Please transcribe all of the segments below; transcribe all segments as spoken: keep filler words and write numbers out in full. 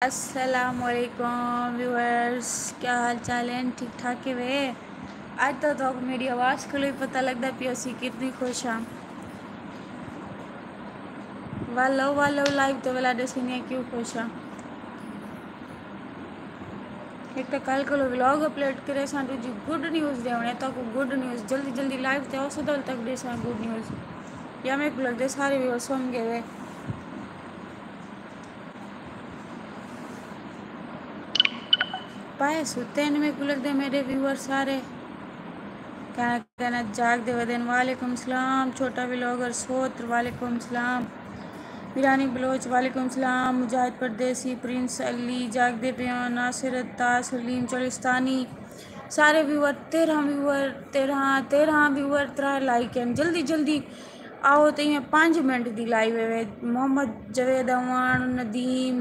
السلام علیکم ویورز، کیا حال چال ہیں؟ ٹھیک ٹھاک ہے وے؟ اج تو تہاکوں میری آواز کولوں ہی پتہ لگدا پیا سی کتنی خوش ہاں۔ والو والو لائیو تے ولا ڈسیندی ہاں کیوں خوش ہاں۔ ہک تاں کل کولوں ولاگ اپلوڈ کریساں، ڈوجھی گڈ نیوز ڈیوݨے تہاکوں، گڈ نیوز جلدی جلدی لائیو تے اوسے دل تک ڈیساں گڈ نیوز۔ یا میکوں لگدے سارے ویور سم گئے وے۔ پائے ستے ہن میکوں لگدے میڈے ویور سارے۔ کہنا کہنا جاگ دے ودن۔ وعلیکم السلام چھوٹا ولاگر سوتر، وعلیکم السلام۔ میرانی بلوچ، وعلیکم السلام۔ مجاہد پردیسی، پرنس علی، جاگ دے پیاں، ناصر عطا، سلیم چولستانی، سارے ویور، تیرہ ویور، تیرہ تیرہ ویور، ترا لائک ہیں۔ جلدی جلدی آؤ تے ایویں پنج منٹ دی لائیو ہے۔ محمد جاوید اعوان، ندیم،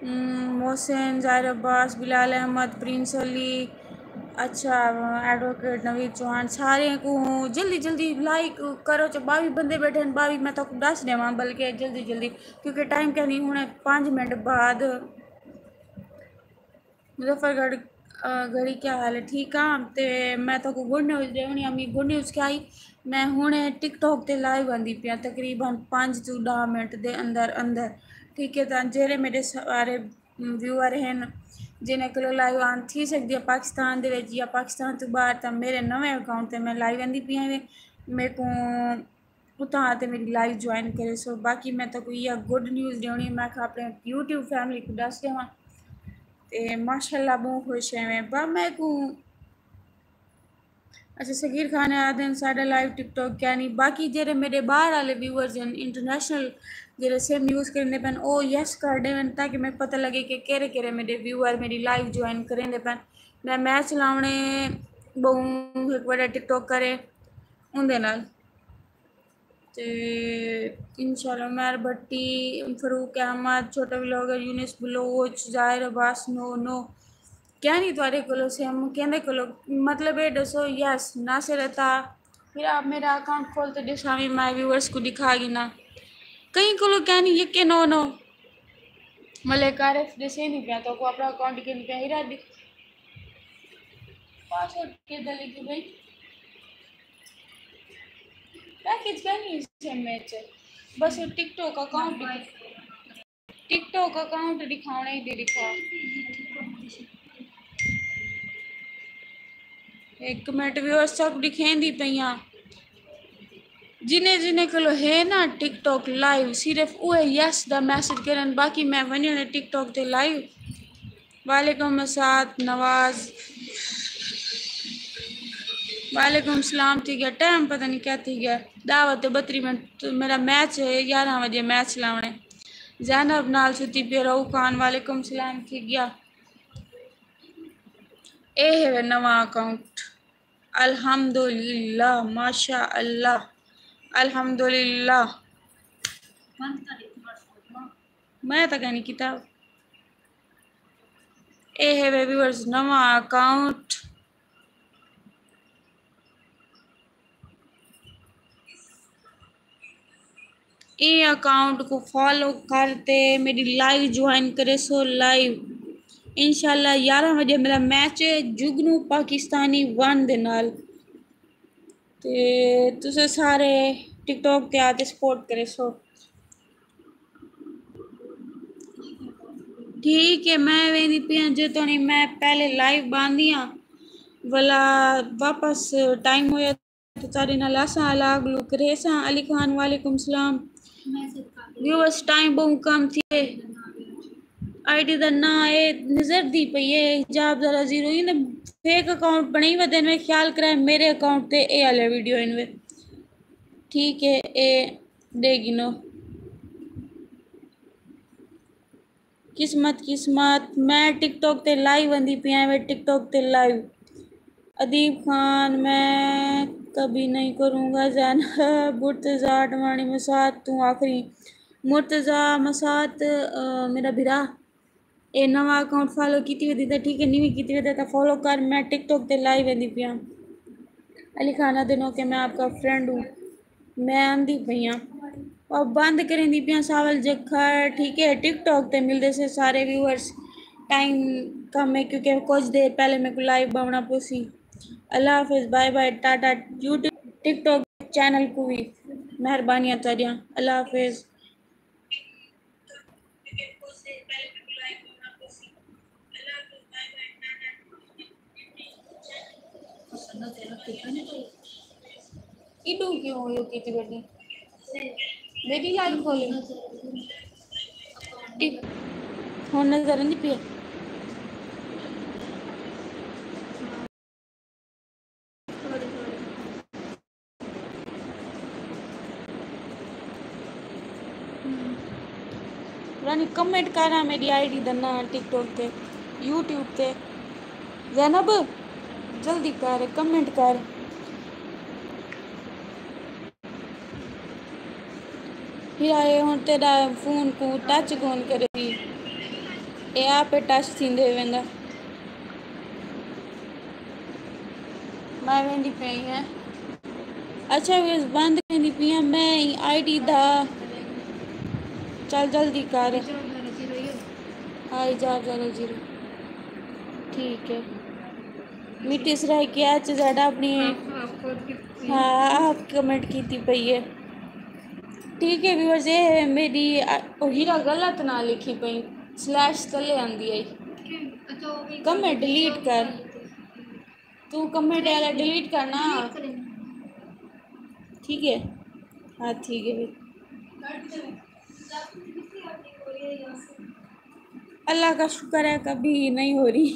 ام، محسن، ظاہر عباس، بلال احمد، پرنس علی، اچھا، ایڈووکیٹ نوید چوہان، سارے کو جلدی جلدی لائک کرو۔ چا باوی بندے بیٹھے ہیں، باوی میں تاکوں دس دیواں، بلکہ جلدی جلدی، کیونکہ ٹائم کہنی ہن پنج منٹ بعد۔ مظفر گڑھ، آ، گڑھی کیا حال ہے؟ ٹھیک ہاں۔ تے میں تہاکوں گڈ نیوز ݙیوݨی، امی گڈ نیوز کیا ہئی؟ میں ہݨے ٹک ٹاک تے لائیو آندی پیاں، تقریباً پنج توں ݙاہ منٹ دے اندر اندر، ٹھیک ہے؟ تاں جیڑھے میݙے سارے ویور ہن، جنہیں کولو لائیو آن تھی سڳدی ہے پاکستان دے وچ یا پاکستان توں ٻاہر، تاں میرے نویں اکاؤنٹ تے میں لائیو آندی پئی ہاں۔ میکوں اتھاں آ تے میݙی لائیو جوائن کریسو۔ باقی میں تہاکوں ایہا گڈ نیوز ݙیوݨی، میں آکھا اپݨے یوٹیوب فیملی کوں ݙس ݙیواں۔ تے ماشاءاللہ ٻہوں خوش ہیں میں۔ با میکوں، اچھا، صغیر خان آہدن ساݙا لائیو ٹک ٹاک کیا نہیں۔ باقی جیڑھے میݙے ٻاہر والے ویورز ہن، انٹرنیشنل جیڑھے سم یوز کریندے پن، او یس کر ݙیون تاکہ میکوں پتہ لڳے کہ کیڑھے کیڑھے میݙے ویور میݙی لائیو جوائن کریندے پن۔ میں میچ لاوݨے ٻہوں ہک وݙا ٹک ٹاک کرے اوندے نال۔ تے انشاءاللہ عمر بھٹی، فاروق احمد، چھوٹا ولاگر، یونس بلوچ، ظاہر عباس، نو نو۔ کیا نہیں تہاݙے کولو سم؟ کیندے کولو؟ مطلب اے ݙسو۔ یس، ناصر عطا۔ پھر آپ میرا اکاؤنٹ کھول تے ݙساویں، مائی ویورز کوں ݙکھا گھناں۔ کہیں کولو کیا نہیں، یکے نو نو۔ ملک عارف ݙسیندی پیا، تہاکوں اپݨا اکاؤنٹ گھن پیا ہیرا ݙکھ۔ پاسورڈ کیندے لکھے بھائی؟ پیکج کیا نہیں سم وچ؟ بس ٹک ٹاک اکاؤنٹ ݙکھ-، ٹک ٹاک اکاؤنٹ ݙکھاوݨے ہی ݙکھا۔ ہک منٹ ویورز، تہاکوں ݙکھیندی پئی ہاں۔ جنہیں جنہیں کولو ہے نا ٹک ٹاک لائیو، صرف اوہے یس دا میسج کرن، باقی میں ونڄݨے ٹک ٹاک تے لائیو۔ وعلیکم السلام نواز۔ وعلیکم السلام۔ تھی ڳیا ٹائم، پتہ نہیں کیا تھی ڳیا، ݙاہ وڄے ٻتری منٹ۔ میرا میچ ہے، یارہاں وڄے میچ لاوݨے۔ زینب نال ستی پئی، رؤف خان، وعلیکم السلام۔ تھی ڳیا، اے ہے وے نواں اکاؤنٹ۔ الحمدللہ، ماشاءاللہ، الحمدللہ۔ میں تاں کائنی کیتا۔ اے ہے وے ویورز نواں اکاؤنٹ۔ ایں اکاؤنٹ کوں فالو کر تے میݙی لائیو جوائن کریسو۔ لائیو انشاءاللہ یارہاں وڄے میݙا میچ ہے، جگنو پاکستانی ون دے نال۔ تے تساں سارے ٹک ٹاک تے آ تے سپورٹ کریسو۔ ٹھیک ہے، میں ویندی پئی ہاں، جے توڑیں میں پہلے لائیو باندی ہاں، ولا واپس ٹائم ہویا تے تہاݙے نال اساں الاگ لوگ ریساں۔ علی خان، وعلیکم السلام۔ ویورز، ٹائم ٻہوں کم تھی ڳئے۔ آئی ڈی دا ناں اے نظر دی پئی اے، حجاب زہرا زیرو۔ ایندے فیک اکاؤنٹ بݨائی ودن وے، خیال کرائے میرے اکاؤنٹ تے اے آلے ویڈیو ہن وے۔ ٹھیک ہے، اے ݙے گھنو۔ قسمت، قسمت۔ میں ٹک ٹاک تے لائیو آندی پئی ہاں، میں ٹک ٹاک تے لائیو۔ ادیب خان، میں کبھی نہیں کروں گا۔ زینب، مرتضیٰ اڈوانی، مسات توں آخری۔ مرتضیٰ مسات، آ، میرا بھرا، اے نواں اکاؤنٹ فالو کیتی ودی تاں ٹھیک ہے، نیویں کیتی ودی تاں فالو کر۔ میں ٹک ٹاک تے لائیو آندی پئی ہاں۔ علی خان آہدن کہ میں آپ کا فرینڈ ہوں۔ میں آندی پئی ہاں۔ او بند کریندی پیاں ساول جکھڑ، ٹھیک ہے۔ ٹک ٹاک تے ملدے سے سارے ویورز، ٹائم کم ہے کیونکہ کچھ دیر پہلے میکوں لائیو بݨا پوسی۔ اللہ حافظ، بائے بائے، ٹاٹا۔ یوٹیوب، ٹک ٹاک چینل کوں وی مہربانیاں تہاݙیاں۔ اللہ حافظ۔ ایݙو کیوں اِیہو کیتی ٻیٹھی؟ میݙی لائیو کھولی۔ ٹھیک۔ ہݨ نظر آندی پئی ہے؟ رانی کمنٹ کراں میݙی آئی ڈی دا ناں ٹک ٹاک تے، یوٹیوب تے۔ زینب، جلدی کر، کمنٹ کر۔ ہیرا، اے ہݨ تیݙا فون کوں ٹچ کون کرے تھی، اے آپے ٹچ تھیندے ویندا۔ میں ویندی پئی ہیں۔ اچھا، ویس بند کریندی پئی ہیں، میں آئی ڈی دا۔ چل جلدی کر۔ ہاں، چار زیرو زیرو۔ ٹھیک ہے۔ میٹھی سرائیکی ایچ زیڈ اپݨی، ہاں، آپ کمنٹ کیتی پئی ہے۔ ٹھیک ہے ویورز، اے ہے میݙی، او ہیرا غلط نہ لکھی پئی، سلیش تلے آندی آئی۔ کمنٹ ڈیلیٹ کر، توں کمنٹ والا ڈیلیٹ کرنا۔ ٹھیک ہے، ہاں ٹھیک ہے۔ اللہ کا شکر ہے کبھی نہیں ہو رہی۔